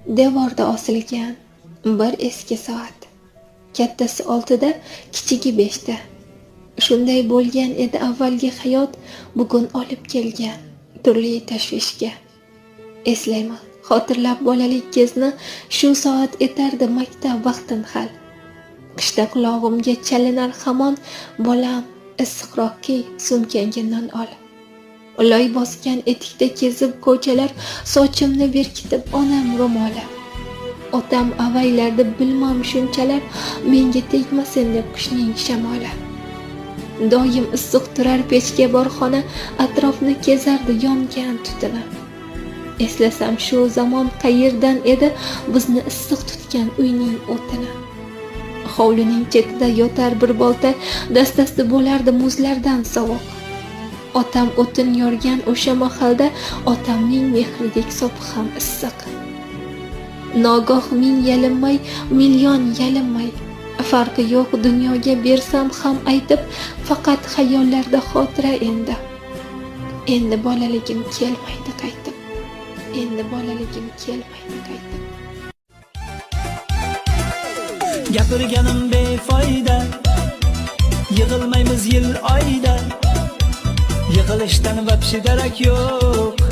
Devorda osilgan bir eski soat. Kattasi 6da, kichigi 5da. Shunday bo'lgan edi avvalgi hayot, bugun olib kelgan turli tashvishga. Eslayman, xotirlab bolalik kezni, shu soat etardi maktab vaqtin hal. Qishda qulog'imga chalinar hamon: "Bolam, issiqroq kiy, sumkangga non ol." Loy bosgan etikda kezib ko'chalar, sochimni berkitib onam ro'moli. Otam avaylardi, bilmam shunchalar, menga tegmasin deb qishning shamoli. Doim issiq turar pechka bor xona, atrofni kezardi yongan tutuni. Eslasam, shu zamon qayerdan edi bizni issiq tutgan uyning o'tini. Hovlining chetida yotar bir bolta, dastasi bo'lardi muzlardan sovuq. Otam o'tin yorgan o'sha mahalda otamning mehridek sopi ham issiq. Nogoh ming yalinmay, million yalinmay, farqi yo'q dunyoga bersam ham aytib, faqat xayollarda xotira endi. Endi bolaligim kelmaydi qaytib. Endi bolaligim kelmaydi qaytib. Gapirganim befoyda. Yig'ilmaymiz yil oyda. Yig'ilishdan вообще darak yo'q.